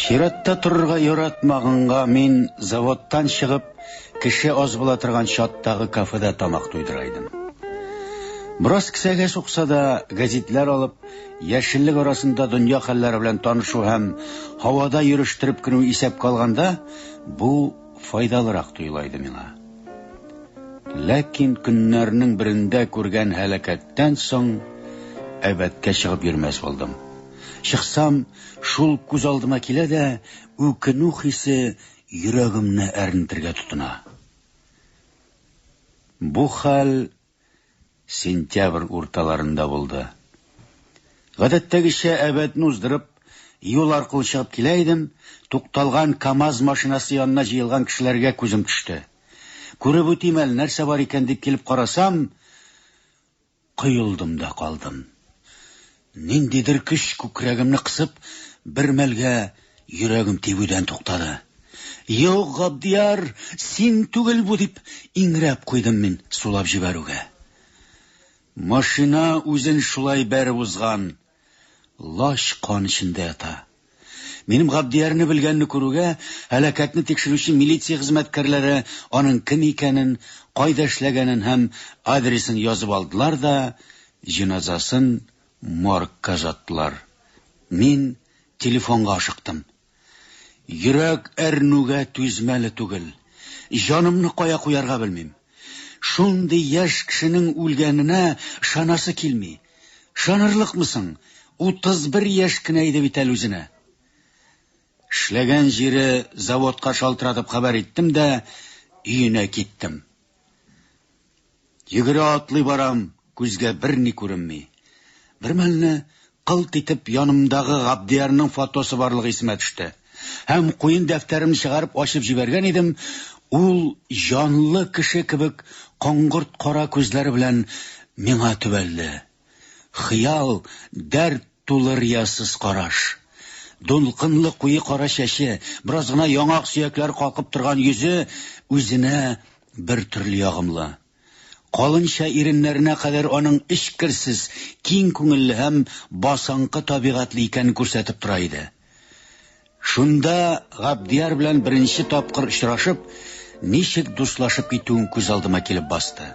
Чиратта торырга яратмаганга мин заводтан чыгып, кеше аз була торган чаттагы кафеда тамак туйдыра идем. Бераз кесәгә сукса да, гәзитләр алып, яшеллек арасында дөнья хәлләре белән танышу һәм һавада йөрештереп керү исәпкә алганда, бу файдалырак тоела иде миңа. Ләкин көннәрнең берендә күргән һәлакәттән соң әбәткә чыгып йөрмәс булдым. Чыксам, шул күз алдыма килә дә, үкенү хисе йөрәгемне әрнетергә тотына. Бу хәл сентябрь урталарында булды. Гадәттәгечә әбәтне уздырып, юл аркылы чыгып килә идем, тукталган КАМАЗ машинасы янына җыелган кешеләргә күзем төште. Күреп үтим әле, нәрсә бар икән дип килеп карасам, коелдым да калдым. Ниндидер көч күкрәгемне кысып, бер мәлгә йөрәгем тибүдән туктады. Юк, Габдияр, син түгел бу, дип иңрәп куйдым мин сулап җибәрүгә. Машина үзен шулай бәреп узган, лач кан эчендә ята. Минем Габдиярны белгәнне күрүгә, һәлакәтне тикшерүче милиция хезмәткәрләре аның кем икәнен, кайда эшләгәнен һәм адресын язып алдылар да, җеназасын моргка озаттылар. Мин телефонга ашыктым. Йөрәк әрнүгә түзмәле түгел. Җанымны кая куярга белмим. Шундый яшь кешенең үлгәненә ышанасы килми. Ышанырлыкмы соң? 31 яшь кенә иде бит әле үзенә. Эшләгән җире заводка шалтыратып хәбәр иттем дә өенә киттем. Йөгерә атлый барам, күзгә берни күренми. Бер мәлне кылт итеп янымдагы Габдиярның фотосы барлыгы исемә төште. Һәм куен дәфтәремне чыгарып ачып җибәргән идем, ул җанлы кеше кебек коңгырт кара күзләре белән миңа төбәлде. Хыял, дәрт тулы риясыз караш. Дулкынлы куе кара чәче, бераз гына яңак сөякләре калкып торган йөзе үзенә бер төрле ягымлы. Калынча иреннәренә кадәр аның эчкерсез, киң күңелле һәм басынкы табигатьле икәнен күрсәтеп тора иде. Шунда Габдияр белән беренче тапкыр очрашып, ничек дуслашып китүем күз алдыма килеп басты.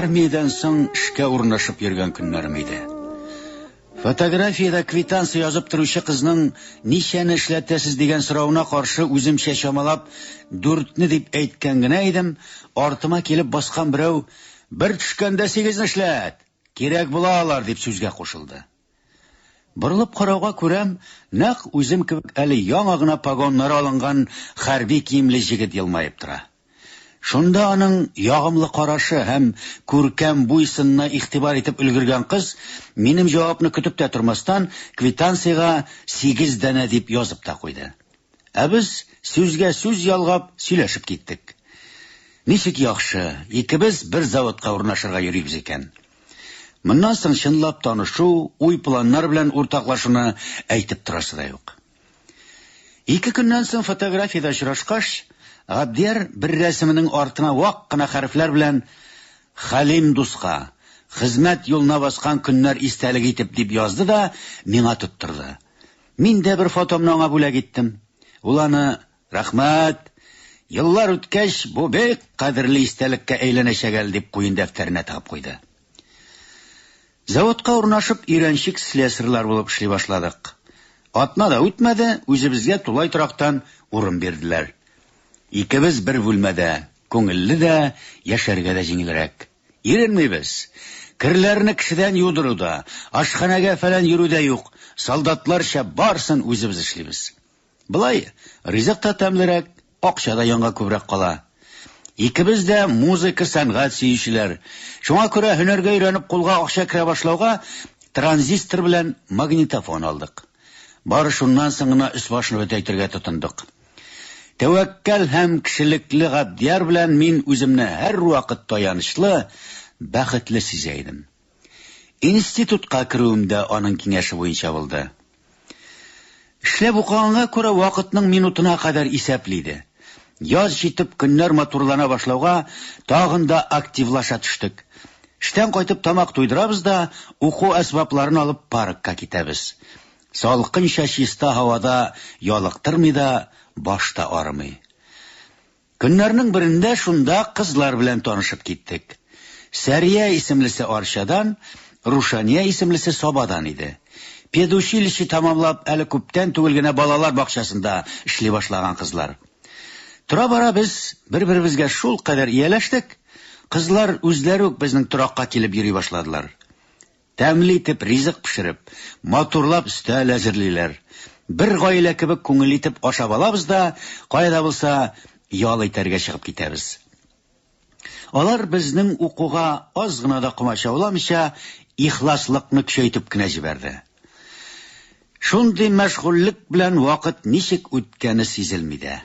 Армиядән соң эшкә урнашып йөргән көннәрем иде. Фотографиядә квитанция язып торучы кызның ничәне эшләтәсез дигән соравына каршы үземчә чамалап дүртне дип әйткән генә идем, артыма килеп баскан берәү, Бер төшкәндә сигезне эшләт, кирәк була алар, дип сүзгә кушылды. Борылып карауга күрәм, нәкъ үзем кебек әле яңа гына погоннары алынган хәрби киемле җегет елмаеп тора. Шунда аның ягымлы карашы һәм күркәм буй-сынына игътибар итеп өлгергән кыз, минем җавапны көтеп тә тормастан, квитанциягә сигез данә дип язып та куйды. Ә без сүзгә сүз ялгап сөйләшеп киттек. Ничек яхшы, икебез бер заводка урнашырга йөрибез икән. Моннан соң чынлап танышу, уй-планнар белән уртаклашуны әйтеп торасы да юк. Ике көннән соң фотографиядә очрашкач, Габдияр бер рәсеменең артына вак кына хәрефләр белән Хәлим дуска, хезмәт юлына баскан көннәр истәлеге итеп дип язды да миңа тоттырды. Мин дә бер фотомны аңа бүләк иттем. Ул аны, Рәхмәт, еллар үткәч, бу бик кадерле истәлеккә әйләнәчәк әле, дип куен дәфтәренә тыгып куйды. Заводка урнашып, өйрәнчек слесарьлар булып эшли башладык. Атна да үтмәде, үзебезгә тулай торактан урын бирделәр. Икебез бер бүлмәдә, күңелле дә, яшәргә дә җиңелрәк. Иренмибез. Керләрне кешедән юдыру да, ашханәгә фәлән йөрү дә юк, солдатларча барысын үзебез эшлибез. Болай ризык та тәмлерәк, акча да янга күбрәк кала. Икебез дә музыка, сәнгать сөючеләр. Шуңа күрә һөнәргә өйрәнеп кулга акча керә башлауга транзистор белән магнитофон алдык. Бары шуннан соң гына өс-башны бөтәйтергә тотындык. Тәвәккәл һәм кешелекле Габдияр белән мин үземне һәрвакыт таянычлы, бәхетле сизә идем. Институтка керүем дә аның киңәше буенча булды. Эшләп укыганга күрә вакытның минутына кадәр исәпли иде. Яз җитеп, көннәр матурлана башлауга, тагын да активлаша төштек. Эштән кайтып тамак туйдырабыз да, уку әсбапларын алып паркка китәбез. Салкынча чиста һавада ялыктырмый да, баш та арымый. Көннәрнең берендә шунда кызлар белән танышып киттек. Сәрия исемлесе Арчадан, Рушания исемлесе Сабадан иде. Педучилище тәмамлап, әле күптән түгел генә балалар бакчасында эшли башлаган кызлар. Тора-бара без бер-беребезгә шулкадәр ияләштек, кызлар үзләре үк безнең торакка килеп йөри башладылар. Тәмле итеп ризык пешереп, матурлап өстәл әзерлиләр. Бер гаилә кебек күңелле итеп ашап алабыз да, кая да булса ял итәргә чыгып китәбез. Алар безнең укуга аз гына да комачауламыйча, ихласлыкны көчәйтеп кенә җибәрде. Шундый мәшгульлек белән вакыт ничек үткәне сизелми дә.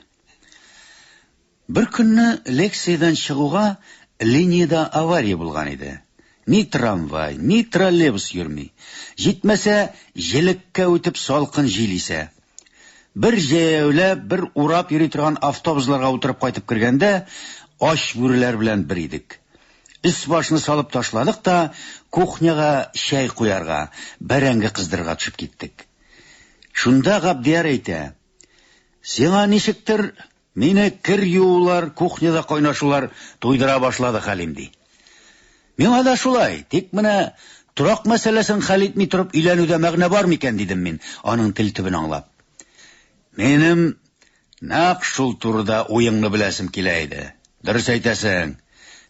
Бер көнне лекциядән чыгуга линиядә авария булган иде. Ни трамвай, ни троллейбус йөрми. Җитмәсә, җелеккә үтеп салкын җил исә. Бер җәяүләп, бер урап йөри торган автобусларга утырып кайтып кергәндә, ач бүреләр белән бер идек. Өс-башны салып ташладык та, кухняга чәй куярга, бәрәңге кыздырырга төшеп киттек. Шунда Габдияр әйтә, Сиңа ничектер Мине кер юулар, кухняда кайнашулар туйдыра башлады, Хәлим, ди. Миңа да шулай, тик менә торак мәсьәләсен хәл итми торып өйләнүдә мәгънә бар микән, дидем мин, аның тел төбен аңлап. Минем нәкъ шул турыда уеңны беләсем килә иде. Дөрес әйтәсең,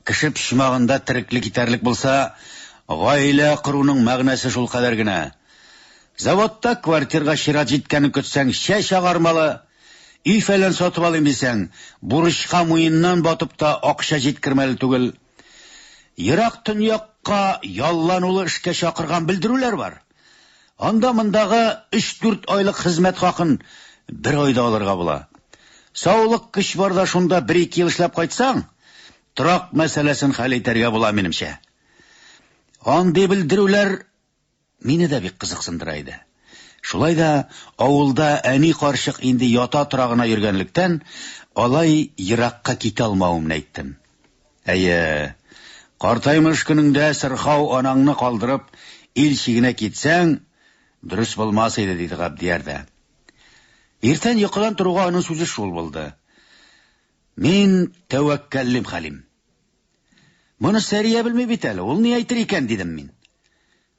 кеше почмагында тереклек итәрлек булса, гаилә коруның мәгънәсе шулкадәр генә. Заводта квартирга чират җиткәнен көтсәң, чәч агармалы. Өй-фәлән сатып алыйм дисәң, бурычка муеннан батып та акча җиткермәле түгел. Ерак төньякка ялланулы эшкә чакырган белдерүләр бар. Анда мондагы өч-дүрт айлык хезмәт хакын бер айда алырга була. Саулык көч барда шунда бер-ике ел эшләп кайтсаң, торак мәсьәләсен хәл итәргә була, минемчә. Андый белдерүләр Мине дә бик кызыксындыра иде. Шулай да авылда әни карчык инде ята-тора гына йөргәнлектән, алай еракка китә алмавымны әйттем. Әйе, картаймыш көнеңдә сырхау анаңны калдырып, ил чигенә китсәң, дөрес булмас иде, диде Габдияр дә. Иртән йокыдан торуга аның сүзе шул булды. Мин тәвәккәллим, Хәлим. Моны Сәрия белми бит әле, ул ни әйтер икән, дидем мин.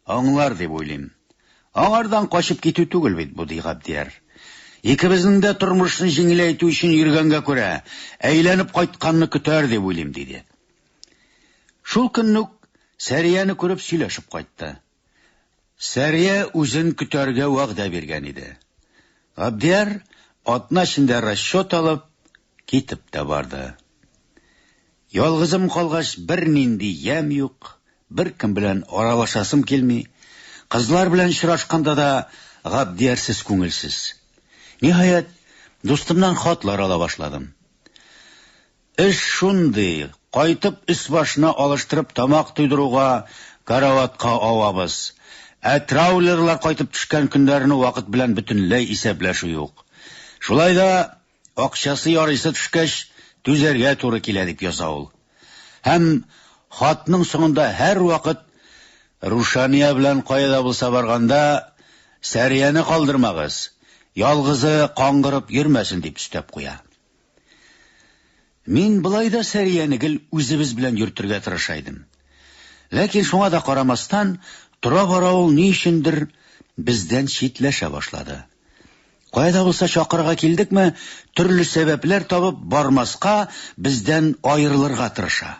Аңлар дип уйлыйм. Аңардан качып китү түгел бит бу, ди Габдияр. Икебезнең дә тормышны җиңеләйтү өчен йөргәнгә күрә, әйләнеп кайтканны көтәр дип уйлыйм, диде. Шул көнне үк Сәрияне күреп сөйләшеп кайтты. Сәрия үзен көтәргә вәгъдә биргән иде. Габдияр атна эчендә расчет алып, китеп тә барды. Ялгызым калгач, бернинди ямь юк, беркем белән аралашасым килми. Кызлар белән очрашканда да Габдиярсез күңелсез. Ниһаять, дустымнан хатлар ала башладым. Эш шундый, кайтып өс-башны алыштырып тамак туйдыруга караватка авабыз. Ә траулерлар кайтып төшкән көннәрне вакыт белән бөтенләй исәпләшү юк. Шулай да Акчасы ярыйсы төшкәч, түзәргә туры килә, дип яза ул. Һәм хатның соңында һәрвакыт Рушания белән кая да булса барганда, Сәрияне калдырмагыз, ялгызы каңгырып йөрмәсен, дип өстәп куя. Мин болай да Сәрияне гел үзебез белән йөртергә тырыша идем. Ләкин шуңа да карамастан, тора-бара ул ни өчендер бездән читләшә башлады. Кая да булса чакырырга килдекме, төрле сәбәпләр табып, бармаска, бездән аерылырга тырыша.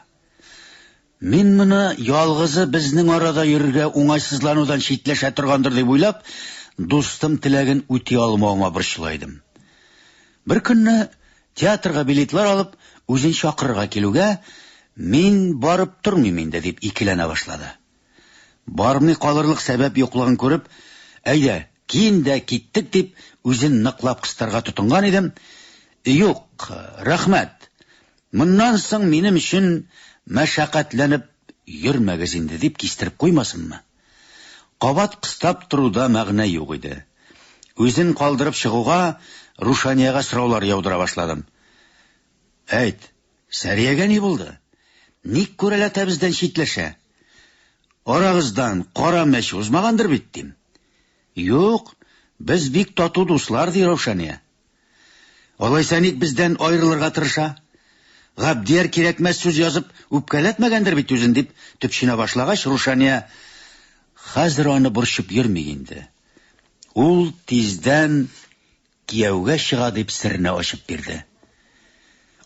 Мин моны ялгызы безнең арада йөрергә уңайсызланудан читләшә торгандыр дип уйлап, дустым теләген үти алмавыма борчыла идем. Бер көнне театрга билетлар алып, үзен чакырырга килүгә, мин барып тормыйм инде, дип икеләнә башлады. Бармый калырлык сәбәп юклыгын күреп, әйдә, киен дә киттек дип, үзен ныклап кыстарга тотынган идем, юк, рәхмәт. Моннан соң минем өчен мәшәкатьләнеп йөрмәгез инде, дип кистереп куймасынмы? Кабат кыстап торуда мәгънә юк иде. Үзен калдырып чыгуга, Рушанияга сораулар яудыра башладым. Әйт, Сәриягә ни булды? Ник күрәләтә бездән читләшә? Арагыздан кара мәче узмагандыр бит, дим. Юк, без бик тату дуслар, ди Раушания. Алайса ник бездән аерылырга тырыша? Габдияр кирәкмәс сүз язып үпкәләтмәгәндер бит үзен, дип төпченә башлагач, Рушания хәзер аны борчып йөрми инде. Ул тиздән кияүгә чыга дип серне ачып бирде.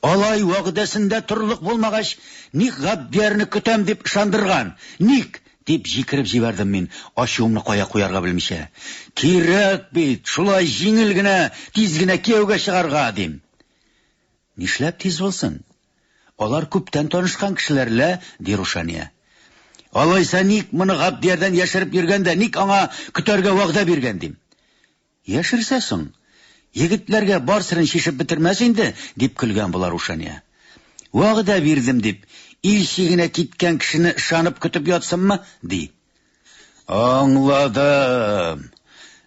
Алай вәгъдәсендә торырлык булмагач, ник Габдиярны көтәм дип ышандырган? Ник? дип җикереп җибәрдем мин, ачуымны кая куярга белмичә. Кирәк бит, шулай җиңел генә, тиз генә кияүгә чыгарга, дим. Нишләп тиз булсын? Алар күптән танышкан кешеләр лә, ди Рушания. Алайса ник моны Габдиярдән яшереп йөргән дә, ник аңа көтәргә вәгъдә биргән, дим. Яшерсә соң? Егетләргә бар серен чишеп бетермәс инде, дип көлгән була Рушания. Вәгъдә бирдем дип, ил чигенә киткән кешене ышанып көтеп ятсынмы? ди. Аңладым.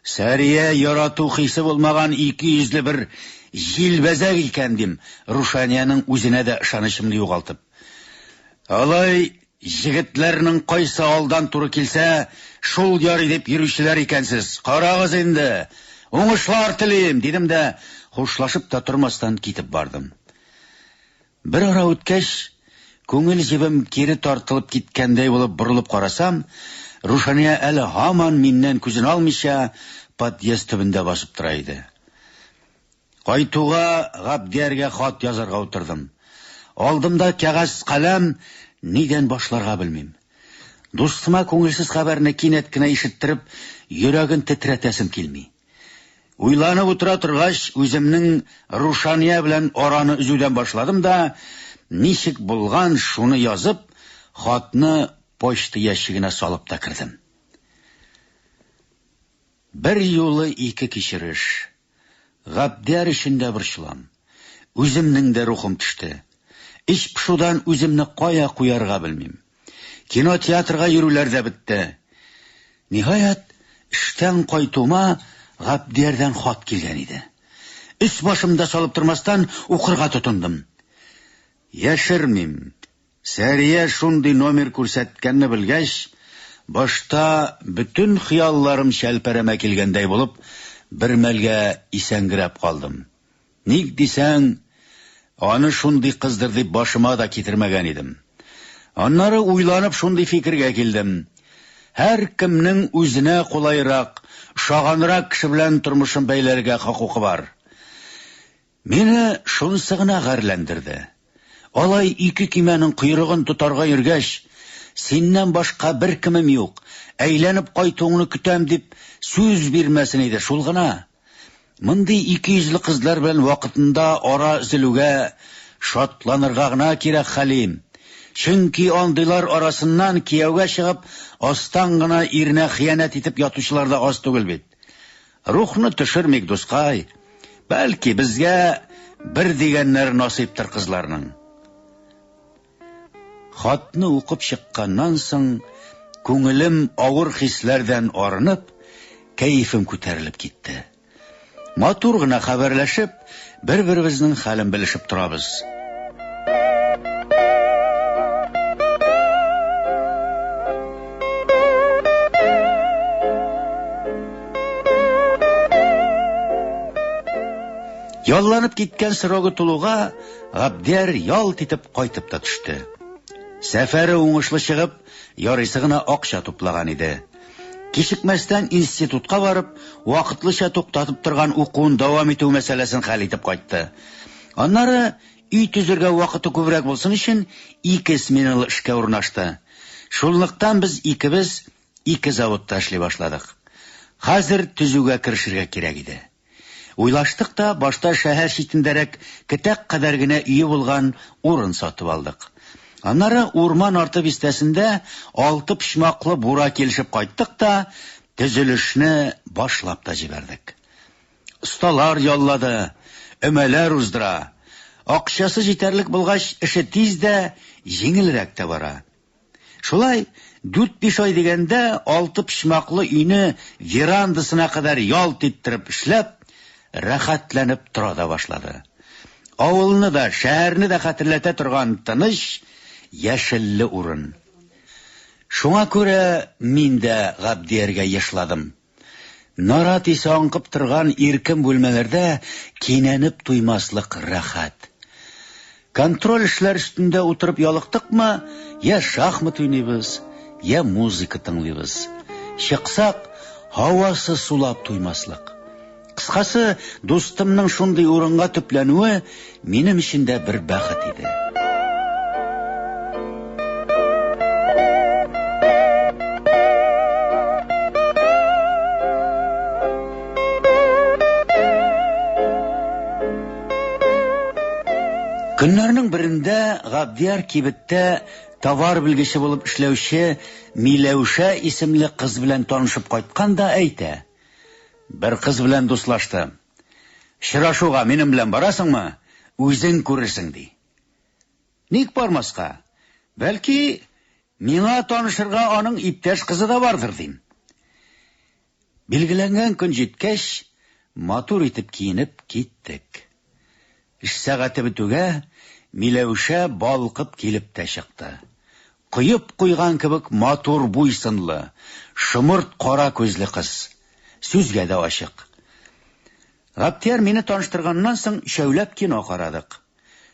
Сәрия ярату хисе булмаган икейөзле бер җилбәзәк икән, дим, Рушанияның үзенә дә ышанычымны югалтып. Алай Җегетләрнең кайсы алдан туры килсә, шул ярый дип йөрүчеләр икәнсез. Карагыз инде! Уңышлар телим! дидем дә, хушлашып та тормастан китеп бардым. Бер ара үткәч, күңел җебем кире тартылып киткәндәй булып борылып карасам, Рушания әле һаман миннән күзен алмыйча подъезд төбендә басып тора иде. Кайтуга Габдияргә хат язарга утырдым. Алдымда кәгазь, каләм, нидән башларга белмим. Дустыма күңелсез хәбәрне кинәт кенә ишеттереп, йөрәген тетрәтәсем килми. Уйланып утыра торгач, үземнең Рушания белән араны өзүдән башладым да, ничек булган, шуны язып, хатны почта ящигына салып та кердем. Бер юлы ике кичереш. Габдияр өчен дә борчылам. Үземнең дә рухым төште. Эч пошудан үземне кая куярга белмим. Кино-театрга йөрүләр дә бетте. Ниһаять, эштән кайтуыма Габдиярдән хат килгән иде. Өс-башымны да салып тормастан укырга тотындым. Яшермим, Сәрия шундый номер күрсәткәнне белгәч, башта бөтен хыялларым чәлпәрәмә килгәндәй булып, бер мәлгә исәнгерәп калдым. Ник дисәң, аны шундый кыздыр дип башыма да китермәгән идем. Аннары уйланып шундый фикергә килдем. Һәркемнең үзенә кулайрак, ошаганрак кеше белән тормышын бәйләргә хокукы бар. Мине шунысы гына гарьләндерде. Алай ике көймәнең койрыгын тотарга йөргәч, синнән башка беркемем юк, әйләнеп кайтуыңны көтәм дип сүз бирмәсен иде, шул гына. Мондый икейөзле кызлар белән вакытында ара өзелүгә шатланырга гына кирәк, Хәлим. Чөнки андыйлар арасыннан кияүгә чыгып, астан гына иренә хыянәт итеп ятучылар да аз түгел бит. Рухны төшермик, дускай. Бәлки, безгә бер дигәннәре насыйптыр кызларның. Хатны укып чыкканнан соң, күңелем авыр хисләрдән арынып, кәефем күтәрелеп китте. Матур гына хәбәрләшеп, бер-беребезнең хәлен белешеп торабыз. Ялланып киткән срогы тулуга, Габдияр ялт итеп кайтып та төште. Сәфәре уңышлы чыгып, ярыйсы гына акча туплаган иде. Кичекмәстән институтка барып, вакытлыча туктатып торган укуын дәвам итү мәсьәләсен хәл итеп кайтты. Аннары, өй төзергә вакыты күбрәк булсын өчен, ике сменалы эшкә урнашты. Шунлыктан без икебез ике заводта эшли башладык. Хәзер төзүгә керешергә кирәк иде. Уйлаштык та, башта шәһәр читендәрәк кетәк кадәр генә өе булган урын сатып алдык. Аннары урман арты бистәсендә алты почмаклы бура килешеп кайттык та, төзелешне башлап та җибәрдек. Осталар яллады, өмәләр уздыра. Акчасы җитәрлек булгач, эше тиз дә, җиңелрәк тә бара. Шулай дүрт-биш ай дигәндә алты почмаклы өйне верандасына кадәр ялт иттереп эшләп, рәхәтләнеп тора да башлады. Авылны да, шәһәрне дә хәтерләтә торган тыныч, яшелле урын. Шуңа күрә мин дә Габдияргә ешладым. Нарат исе аңкып торган иркен бүлмәләрдә кинәнеп туймаслык рәхәт. Контроль эшләр өстендә утырып ялыктыкмы, я шахмат уйныйбыз, я музыка тыңлыйбыз. Чыксак, һавасы сулап туймаслык. Кыскасы, дустымның шундый урынга төпләнүе минем өчен дә бер бәхет иде. Көннәрнең берендә Габдияр кибеттә товар белгече булып эшләүче Миләүшә исемле кыз белән танышып кайткан да әйтә: "Бер кыз белән дуслаштым. Очрашуга минем белән барасыңмы? Үзең күрерсең, ди. Ник бармаска? Бәлки, миңа танышырга аның иптәш кызы да бардыр, дим. Билгеләнгән көн җиткәч, матур итеп киенеп киттек. Эш сәгате бетүгә, Миләүшә балкып килеп тә чыкты. Коеп куйган кебек матур буй-сынлы, шомырт кара күзле кыз. Сүзгә дә ачык. Гаптияр мине таныштырганнан соң өчәүләп кино карадык.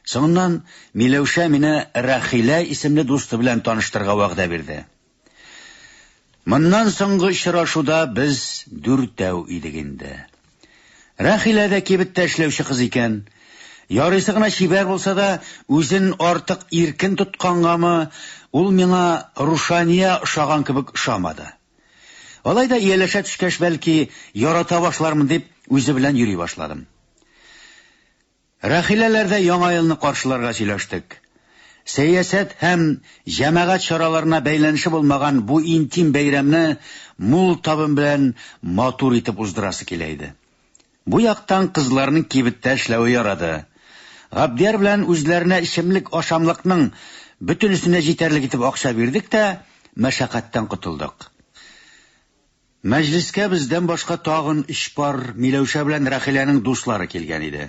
Соңыннан Миләүшә мине Рәхилә исемле дусты белән таныштырырга вәгъдә бирде. Моннан соңгы очрашуда без дүртәү идек инде. Рәхилә дә кибеттә эшләүче кыз икән. Ярыйсы гына чибәр булса да, үзен артык иркен тоткангамы, ул миңа Рушания ошаган кебек ошамады. Алай да ияләшә төшкәч, бәлки, ярата башлармын дип, үзе белән йөри башладым. Рәхиләләрдә Яңа елны каршыларга сөйләштек. Сәясәт һәм җәмәгать чараларына бәйләнеше булмаган бу интим бәйрәмне мул табын белән матур итеп уздырасы килә иде. Бу яктан кызларның кибеттә эшләве ярады. Габдияр белән үзләренә эчемлек-ашамлыкның бөтенесенә җитәрлек итеп акча бирдек тә, мәшәкатьтән котылдык. Мәҗлескә бездән башка тагын өч пар Миләүшә белән Рәхиләнең дуслары килгән иде.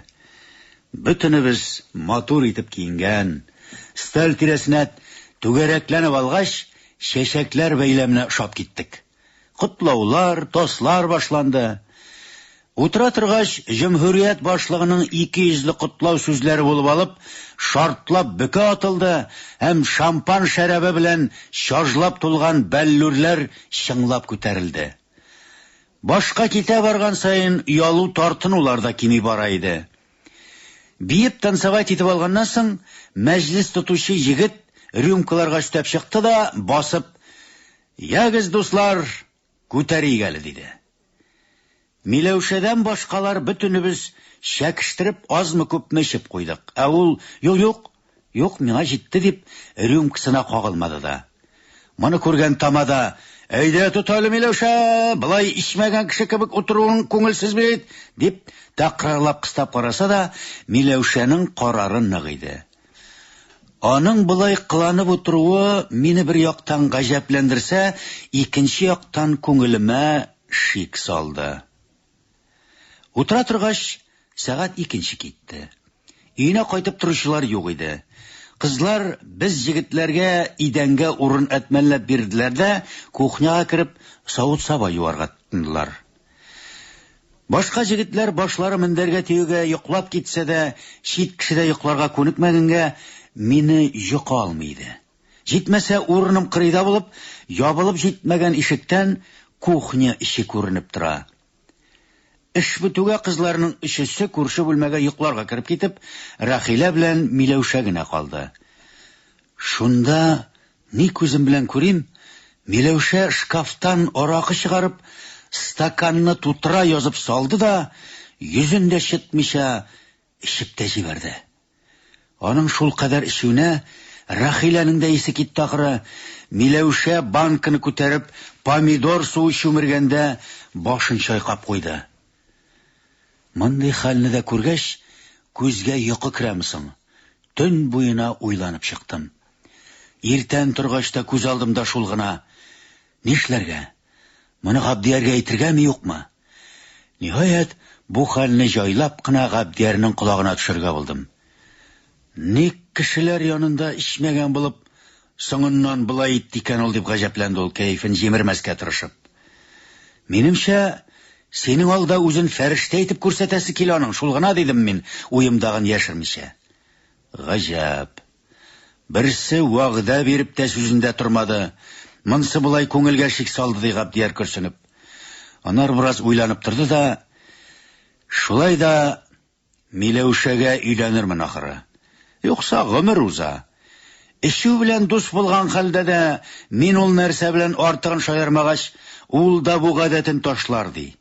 Бөтенебез матур итеп киенгән, өстәл тирәсенә түгәрәкләнеп алгач, чәчәкләр бәйләменә ошап киттек. Котлаулар, тослар башланды. Утыра торгач, җөмһүрият башлыгының икейөзле котлау сүзләре булып алып, шартлап бөке атылды һәм шампан шәрабе белән чажлап тулган бәллүрләр чыңлап күтәрелде. Башка китә барган саен оялу-тартынулар да кими бара иде. Биеп танцевать итеп алганнан соң, мәҗлес тотучы егет рюмкаларга өстәп чыкты да, басып, Ягез, дуслар, күтәрик әле, диде. Миләүшәдән башкалар бөтенебез чәкештереп азмы-күпме эчеп куйдык. Ә ул, юк-юк, юк, миңа җитте дип, рюмкасына кагылмады да. Моны күргән тамада, Әйдә, тот әле, Миләүшә, болай эчмәгән кеше кебек утыруың күңелсез бит, дип, тәкрарлап кыстап караса да, Миләүшәнең карары нык иде. Аның болай кыланып утыруы мине бер яктан гаҗәпләндерсә, икенче яктан күңелемә шик салды. Утыра торгач, сәгать икенче китте. Өенә кайтып торучылар юк иде. Кызлар без җегетләргә идәнгә урын әтмәлләп бирделәр дә, кухняга кереп, савыт-саба юарга тотындылар. Башка җегетләр башлары мендәргә тиюгә йоклап китсә дә, чит кешедә йокларга күнекмәгәнгә, мине йокы алмый иде. Җитмәсә, урыным кырыйда булып, ябылып җитмәгән ишектән кухня эче күренеп тора. Эш бетүгә кызларның өчесе күрше бүлмәгә йокларга кереп китеп, Рәхилә белән Миләүшә генә калды. Шунда ни күзем белән күрим, Миләүшә шкафтан аракы чыгарып, стаканны тутыра язып салды да, йөзен дә чытмыйча, эчеп тә җибәрде. Аның шулкадәр эчүенә Рәхиләнең дә исе китте ахры, Миләүшә банканы күтәреп, помидор суы чүмергәндә башын чайкап куйды. Мондый хәлне дә күргәч, күзгә йокы керәме соң? Төн буена уйланып чыктым. Иртән торгач та күз алдымда шул гына. Нишләргә? Моны Габдияргә әйтергәме, юкмы? Ниһаять, бу хәлне җайлап кына Габдиярнең колагына төшерергә булдым. Ник кешеләр янында эчмәгән булып, соңыннан болай итте икән ул, дип гаҗәпләнде ул, кәефен җимермәскә тырышып. Минемчә, синең алда үзен фәрештә итеп күрсәтәсе килә аның, шул гына, дидем мин, уемдагын яшермичә. Гаҗәп. Берсе вәгъдә биреп тә сүзендә тормады, монсы болай күңелгә шик салды, ди Габдияр көрсенеп. Аннары бераз уйланып торды да, шулай да Миләүшәгә өйләнермен ахыры. Юкса гомер уза. Эчү белән дус булган хәлдә дә мин ул нәрсә белән артыгын шаярмагач, ул да бу гадәтен ташлар, ди.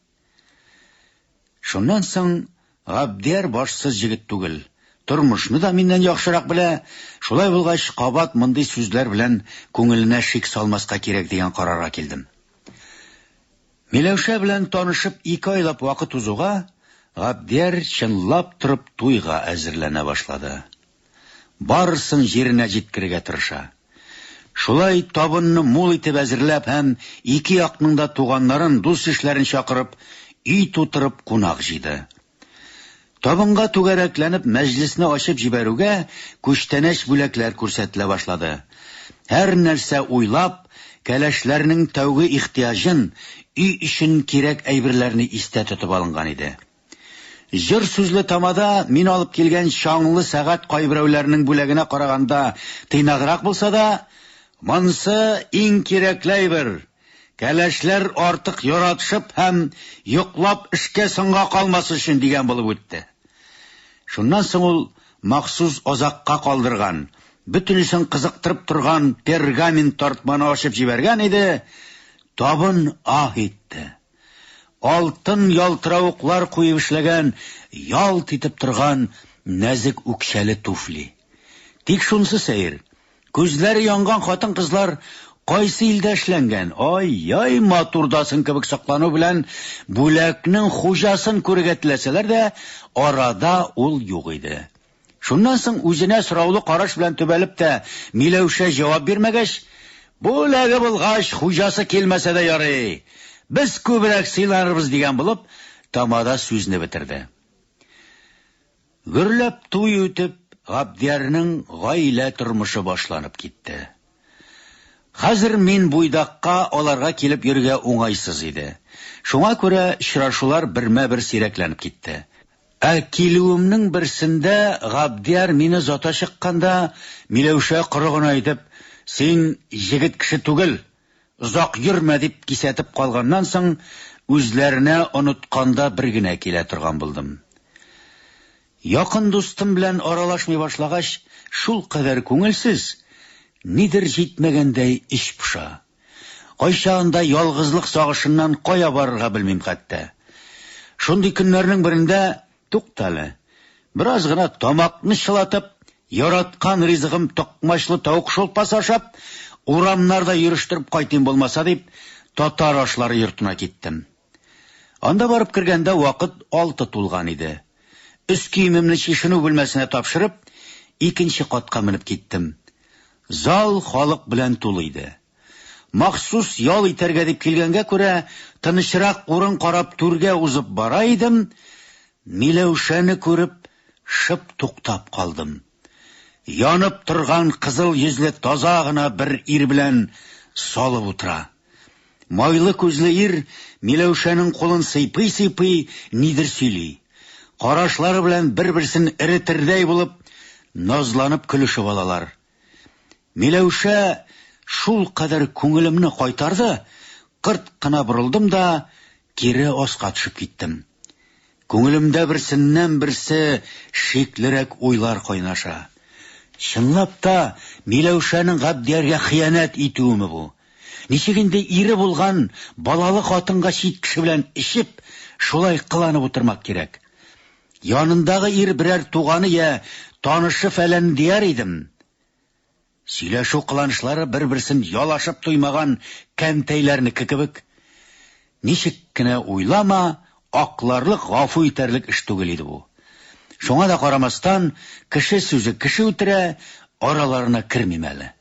Шуннан соң Габдияр башсыз җегет түгел. Тормышны да миннән яхшырак белә. Шулай булгач, кабат мондый сүзләр белән күңеленә шик салмаска кирәк дигән карарга килдем. Миләүшә белән танышып ике айлап вакыт узуга, Габдияр чынлап торып туйга әзерләнә башлады. Барысын җиренә җиткерергә тырыша. Шулай табынны мул итеп әзерләп һәм ике якның да туганнарын, дус-ишләрен чакырып, өй тутырып кунак җыйды. Табынга түгәрәкләнеп мәҗлесне ачып җибәрүгә, күчтәнәч бүләкләр күрсәтелә башлады. Һәр нәрсә уйлап, кәләшләрнең тәүге ихтыяҗын, өй өчен кирәк әйберләрне истә тотып алынган иде. Җыр сүзле тамада мин алып килгән чаңлы сәгать кайберәүләрнең бүләгенә караганда тыйнаграк булса да, монсы иң кирәкле әйбер, Кәләшләр артык яратышып һәм йоклап эшкә соңга калмас өчен дигән булып үтте. Шуннан соң ул махсус азакка калдырган, бөтенесен кызыктырып торган пергамент тартманы ачып җибәргән иде, табын аһ итте. Алтын ялтыравыклар куеп эшләгән, ялт итеп торган нәзек үкчәле туфли. Тик шунысы сәер, Күзләре янган хатын-кызлар кайсы илдә эшләнгән, ай-яй матурдасын кебек соклану белән бүләкнең хуҗасын күрергә теләсәләр дә, арада ул юк иде. Шуннан соң үзенә сораулы караш белән төбәлеп тә Миләүшә җавап бирмәгәч, Бүләге булгач, хуҗасы килмәсә дә ярый, без күбрәк сыйланырбыз дигән булып, тамада сүзне бетерде. Гөрләп туй үтеп, Габдиярның гаилә тормышы башланып китте. Хәзер мин буйдакка аларга килеп йөрергә уңайсыз иде. Шуңа күрә очрашулар бермә-бер сирәкләнеп китте. Ә килүемнең берсендә Габдияр мине озата чыкканда, Миләүшә коры гына итеп, Син җегет кеше түгел, озак йөрмә, дип кисәтеп калганнан соң, үзләренә онытканда бер генә килә торган булдым. Якын дустым белән аралашмый башлагач, шулкадәр күңелсез, нидер җитмәгәндәй эч поша. Кайчагында ялгызлык сагышыннан кая барырга белмим хәтта. Шундый көннәрнең берендә Туктале, бераз гына тамакны чылатып, яраткан ризыгым токмачлы тавык шулпасы ашап, урамнарда йөрештереп кайтыйм булмаса дип, татар ашлары йортына киттем. Анда барып кергәндә вакыт алты тулган иде. Өс киемемне чишенү бүлмәсенә тапшырып, икенче катка менеп киттем. Зал халык белән тулы иде. Махсус ял итәргә дип килгәнгә күрә, тынычрак урын карап түргә узып бара идем, Миләүшәне күреп, шып туктап калдым. Янып торган кызыл йөзле таза гына бер ир белән салып утыра. Майлы күзле ир Миләүшәнең кулын сыйпый-сыйпый нидер сөйли. Карашлары белән бер-берсен эретердәй булып, назланып көлешеп алалар. Миләүшә шулкадәр күңелемне кайтарды, кырт кына борылдым да кире аска төшеп киттем. Күңелемдә берсеннән-берсе шиклерәк уйлар кайнаша. Чынлап та Миләүшәнең Габдияргә хыянәт итүеме бу? Ничек инде ире булган балалы хатынга чит кеше белән эчеп, шулай кыланып утырмак кирәк? Янындагы ир берәр туганы я танышы-фәлән дияр идем. Сөйләшү кыланышлары бер-берсен ялашып туймаган кәнтәйләрнеке кебек. Ничек кенә уйлама, акларлык, гафу итәрлек эш түгел иде бу. Шуңа да карамастан, кеше сүзе кеше үтерә, араларына кермим әле.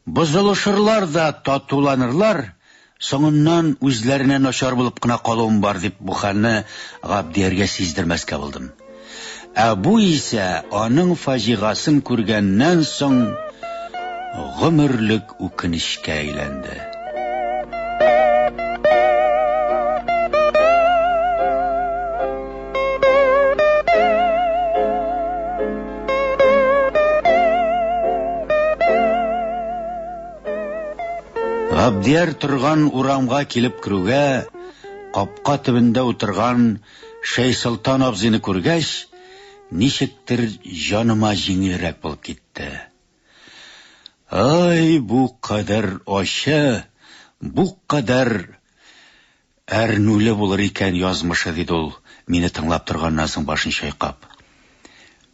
Бозылышырлар да татуланырлар, соңыннан үзләренә начар булып кына калуым бар дип бу хәлне Габдияргә сиздермәскә булдым. Ә бу исә аның фаҗигасын күргәннән соң гомерлек үкенечкә әйләнде. Габдияр торган урамга килеп керүгә, капка төбендә утырган Шәйсолтан абзыйны күргәч, ничектер җаныма җиңелрәк булып китте. Ай, бу кадәр ачы, бу кадәр әрнүле булыр икән язмышы, диде ул, мине тыңлап торганнан соң башын чайкап.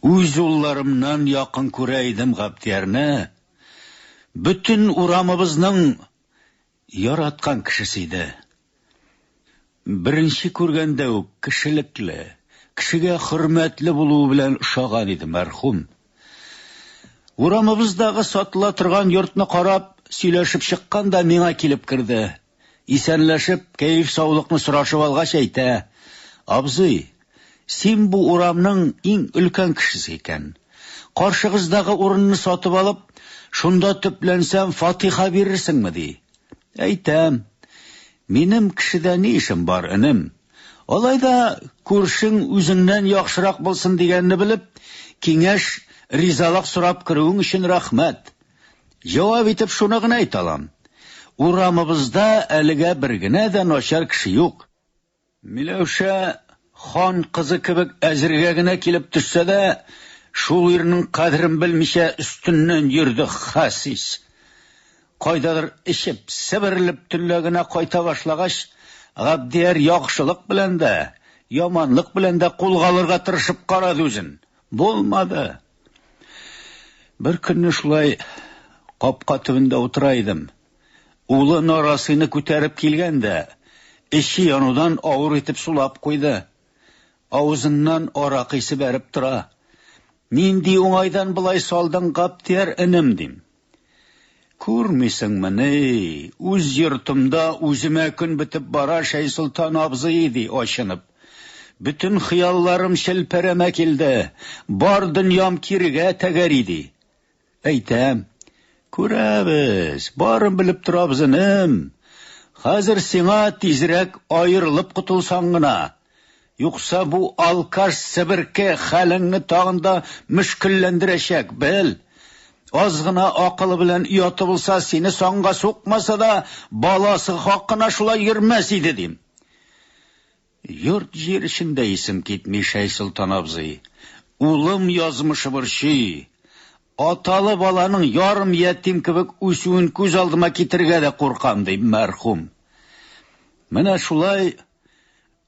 Үз улларымнан якын күрә идем Габдиярны. Бөтен урамыбызның яраткан кешесе иде. Беренче күргәндә үк кешелекле, кешегә хөрмәтле булуы белән ошаган иде мәрхүм. Урамыбыздагы сатыла торган йортны карап, сөйләшеп чыккан да миңа килеп керде. Исәнләшеп, кәеф-саулыкны сорашып алгач әйтә: "Абзый, син бу урамның иң өлкән кешесе икән. Каршыгыздагы урынны сатып алып, шунда төпләнсәм, фатиха бирерсеңме?" ди. Әйтәм: "Минем кешедә ни эшем бар, энем? Алай да күршең үзеңнән яхшырак булсын дигәнне белеп, киңәш, ризалык сорап керүең өчен рәхмәт. Җавап итеп шуны гына әйтә алам. Урамыбызда әлегә бер генә дә начар кеше юк. Миләүшә хан кызы кебек әзергә генә килеп төшсә дә, шул ирнең кадерен белмичә өстеннән йөрде хәсис. Кайдадыр эчеп, себерелеп төнлә генә кайта башлагач, Габдияр яхшылык белән дә, яманлык белән дә кулга алырга тырышып карады үзен. Булмады. Бер көнне шулай капка төбендә утыра идем. Улы нарасыйны күтәреп килгән дә, эче янудан авыр итеп сулап куйды. Авызыннан аракы исе бәреп тора. Нинди уңайдан болай салдың, Гаптияр энем, дим. Күрмисеңмени, үз йортымда үземә көн бетеп бара, Шәйсолтан абзый, ди ачынып. Бөтен хыялларым челпәрәмә килде, бар дөньям кирегә тәгәри, ди. Әйтәм, күрәбез, барын белеп торабыз, энем. Хәзер сиңа тизрәк аерылып котылсаң гына. Юкса бу алкаш себерке хәлеңне тагын да мөшкелләндерәчәк, бел. Аз гына акылы белән ояты булса, сине санга сукмаса да, баласы хакына шулай йөрмәс иде, дим. Йорт-җир эчендә исем китми, Шәйсолтан абзый. Улым язмышы борчый. Аталы баланың ярым ятим кебек үсүен күз алдыма китерергә дә куркам, ди мәрхүм. Менә шулай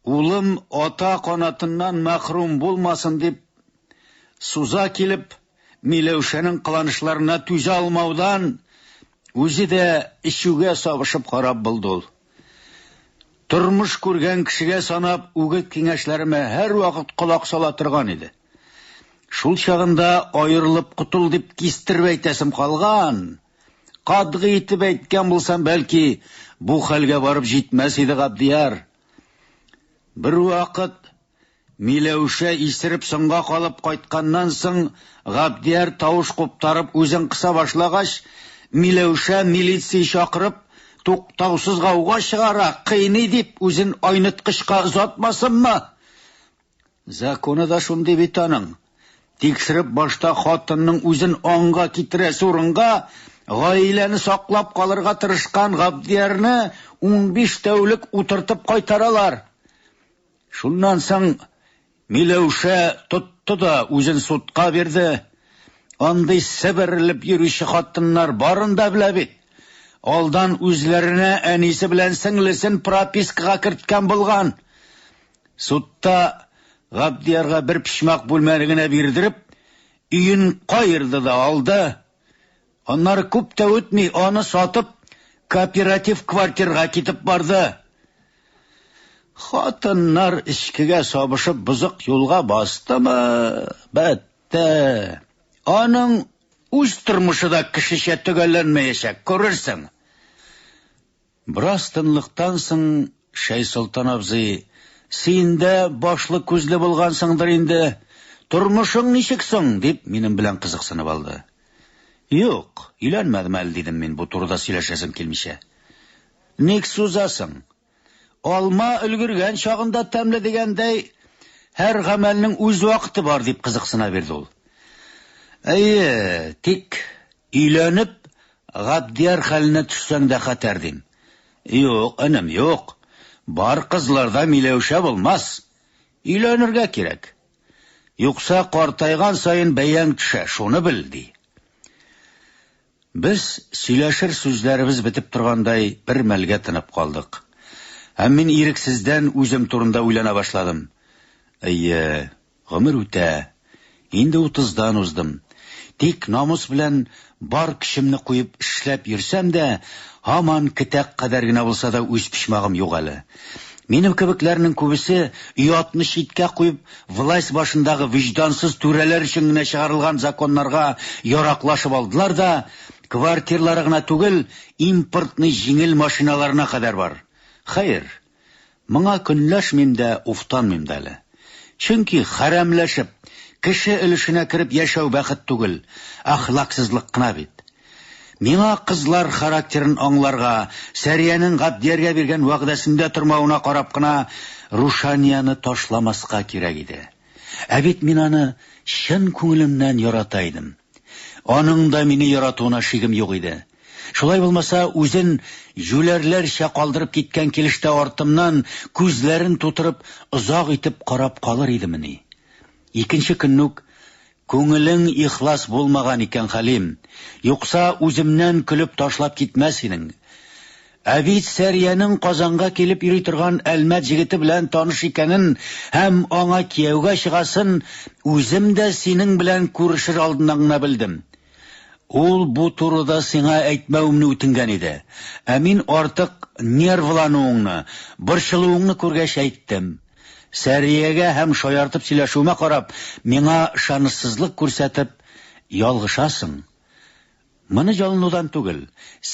Улым ата канатыннан мәхрүм булмасын дип, суза килеп, Миләүшәнең кыланышларына түзә алмаудан, үзе дә эчүгә сабышып харап булды ул. Тормыш күргән кешегә санап, үгет-киңәшләремә һәрвакыт колак сала торган иде. Шул чагында аерылып котыл дип кистереп әйтәсем калган. Катгый итеп әйткән булсам, бәлки, бу хәлгә барып җитмәс иде Габдияр. Бервакыт Миләүшә исереп соңга калып кайтканнан соң, Габдияр тавыш куптарып үзен кыса башлагач, Миләүшә милиция чакырып, туктаусыз гауга чыгара, кыйный дип үзен айныткычка озатмасынмы? Законы да шундый бит аның. Тикшереп башта хатынның үзен аңга китерәсе урынга, гаиләне саклап калырга тырышкан Габдиярны 15 тәүлек утыртып кайтаралар. Шуннан соң Миләүшә тотты да үзен судка бирде. Андый себерелеп йөрүче хатыннар барын да белә бит. Алдан үзләренә әнисе белән сеңлесен пропискага керткән булган. Судта Габдиярга бер почмак бүлмәне генә бирдереп, өен каерды да алды. Аннары күп тә үтми, аны сатып, кооператив квартирга китеп барды. Хатыннар эчкегә сабышып бозык юлга бастымы, бетте. Аның Үз тормышы да кешечә төгәлләнмәячәк, күрерсең. Бераз тынлыктан соң Шәйсолтан абзый, Син дә башлы-күзле булгансыңдыр инде, тормышың ничек соң? дип, минем белән кызыксынып алды. Юк, өйләнмәдем әле, дидем мин, бу турыда сөйләшәсем килмичә. Ник сузасың? Алма өлгергән чагында тәмле дигәндәй, һәр гамәлнең үз вакыты бар, дип кызыксына бирде ул. Әйе, тик өйләнеп, Габдияр хәленә төшсәң дә хәтәр, дим. Юк, энем, юк. Бар кызларда Миләүшә булмас. Өйләнергә кирәк. Юкса картайган саен бәяң төшә, шуны бел, ди. Без, сөйләшер сүзләребез бетеп торгандай, бер мәлгә тынып калдык. Һәм мин ирексездән үзем турында уйлана башладым. Әйе, Гомер үтә. Инде утыздан уздым. Тик намус белән бар көчемне куеп эшләп йөрсәм дә, һаман кетәк кадәр генә булса да үз почмагым юк әле. Минем кебекләрнең күбесе, оятны читкә куеп, власть башындагы вөҗдансыз түрәләр өчен генә чыгарылган законнарга яраклашып алдылар да, квартирлары гына түгел, импортный җиңел машиналарына кадәр бар. Хәер, Моңа көнләшмим дә, уфтанмыйм да әле. Чөнки хәрәмләшеп, кеше өлешенә кереп яшәү бәхет түгел, әхлаксызлык кына бит. Миңа кызлар характерын аңларга, Сәриянең Габдияргә биргән вәгъдәсендә тормавына карап кына Рушанияны ташламаска кирәк иде. Ә бит мин аны чын күңелемнән ярата идем. Аның да мине яратуына шигем юк иде. Шулай булмаса, үзен җүләрләрчә калдырып киткән килештә артымнан күзләрен тутырып, озак итеп карап калыр идемени? Икенче көнне үк Күңелең ихлас булмаган икән, Хәлим. Юкса үземнән көлеп ташлап китмәс идең. Ә бит Сәриянең Казанга килеп йөри торган Әлмәт җегете белән таныш икәнен һәм аңа кияүгә чыгасын үзем дә синең белән күрешер алдыннан гына белдем. Ул бу турыда сиңа әйтмәвемне үтенгән иде. Ә мин артык нервлануыңны, борчылуыңны күргәч әйттем. Сәриягә һәм шаяртып сөйләшүемә карап, миңа ышанычсызлык күрсәтеп, ялгышасың. Моны ялынудан түгел,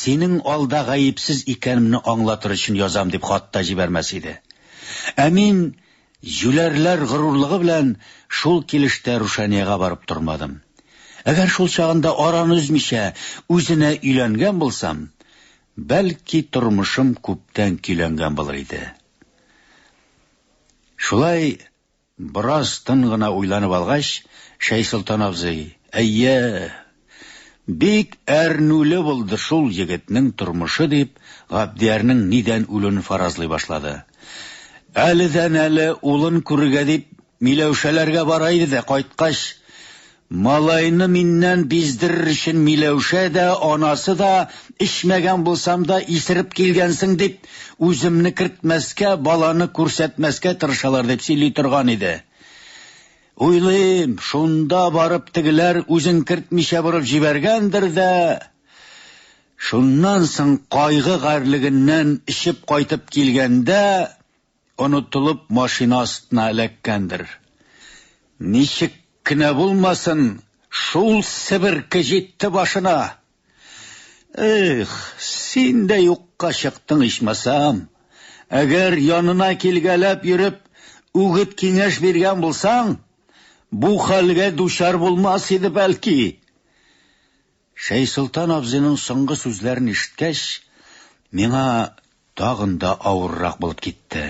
синең алда гаепсез икәнемне аңлатыр өчен язам дип хат та җибәрмәс иде. Ә мин җүләрләр горурлыгы белән шул килештә Рушанияга барып тормадым. Әгәр шул чагында араны өзмичә үзенә өйләнгән булсам, бәлки тормышым күптән көйләнгән булыр иде. Шулай Бераз тын гына уйланып алгач, Шәйсолтан абзый, Әйе, бик әрнүле булды шул егетнең тормышы, дип, Габдиярнең нидән үлүен фаразлый башлады. Әледән-әле улын күрергә дип Миләүшәләргә бара иде дә, кайткач, Малайны миннән биздерер өчен Миләүшә дә, анасы да, эчмәгән булсам да, исереп килгәнсең дип, үземне кертмәскә, баланы күрсәтмәскә тырышалар дип сөйли торган иде. Уйлыйм, шунда барып тегеләр үзен кертмичә борып җибәргәндер дә, шуннан соң кайгы гарьлегеннән эчеп кайтып килгәндә, онытылып машина астына эләккәндер. Ничек кенә булмасын, шул себерке җитте башына. Эх, син дә юкка чыктың ичмасам. Әгәр янына килгәләп йөреп, үгет-киңәш биргән булсаң, бу хәлгә дучар булмас иде бәлки. Шәйсолтан абзыйның соңгы сүзләрен ишеткәч, миңа тагын да авыррак булып китте.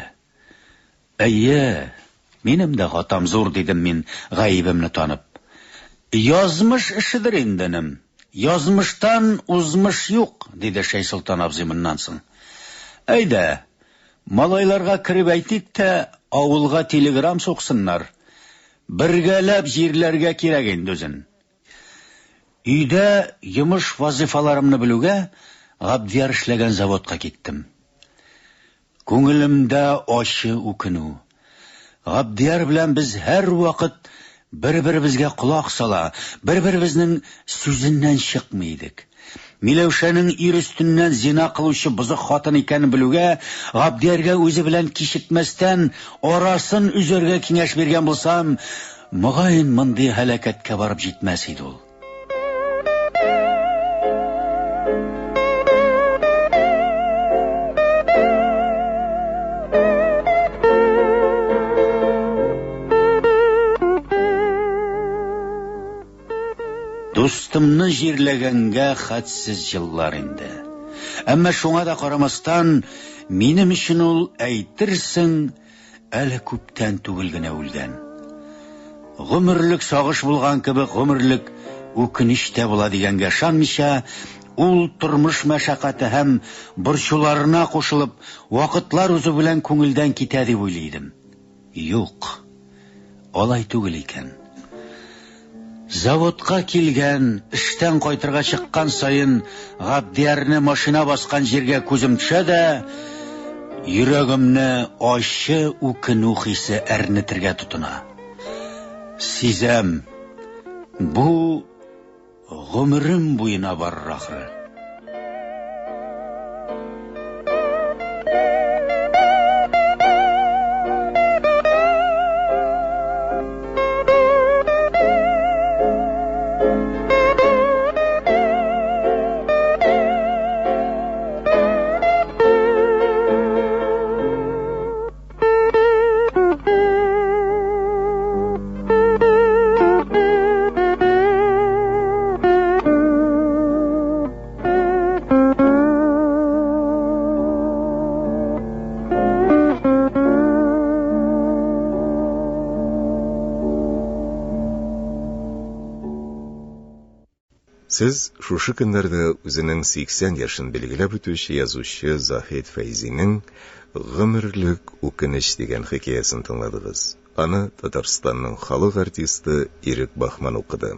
Әйе, минем дә хатам зур, дидем мин, гаебемне танып. Язмыш эшедер инде, энем. Язмыштан узмыш юк, диде Шәйсолтан абзый моннан соң. Әйдә, малайларга кереп әйтик тә, авылга телеграм суксыннар. Бергәләп җирләргә кирәк инде үзен. Өйдә йомыш-вазыйфаларымны белүгә, Габдияр эшләгән заводка киттем. Күңелемдә ачы үкенү. Габдияр белән без һәрвакыт бер-беребезгә колак сала, бер-беребезнең сүзеннән чыкмый идек. Миләүшәнең ир өстеннән зина кылучы бозык хатын икәнен белүгә, Габдияргә үзе белән кичекмәстән арасын өзәргә киңәш биргән булсам, мөгаен, мондый һәлакәткә барып җитмәс иде ул. Дустымны җирләгәнгә хәтсез еллар инде. Әмма шуңа да карамастан, минем өчен ул, әйтерсең, әле күптән түгел генә үлгән. Гомерлек сагыш булган кебек гомерлек үкенеч тә була дигәнгә ышанмыйча, ул тормыш мәшәкате һәм борчуларына кушылып, вакытлар узу белән күңелдән китә дип уйлый идем. Юк, алай түгел икән. Заводка килгән, эштән кайтырга чыккан саен Габдиярны машина баскан җиргә күзем төшә дә, йөрәгемне ачы үкенү хисе әрнетергә тотына. Сизәм, бу гомерем буена барыр ахры. Сез шушы көннәрдә үзенең 80 яшен билгеләп үтүче язучы Заһид Фәйзинең Гомерлек үкенеч дигән хикәясен тыңладыгыз. Аны Татарстанның халык артисты Ирек Баһман укыды.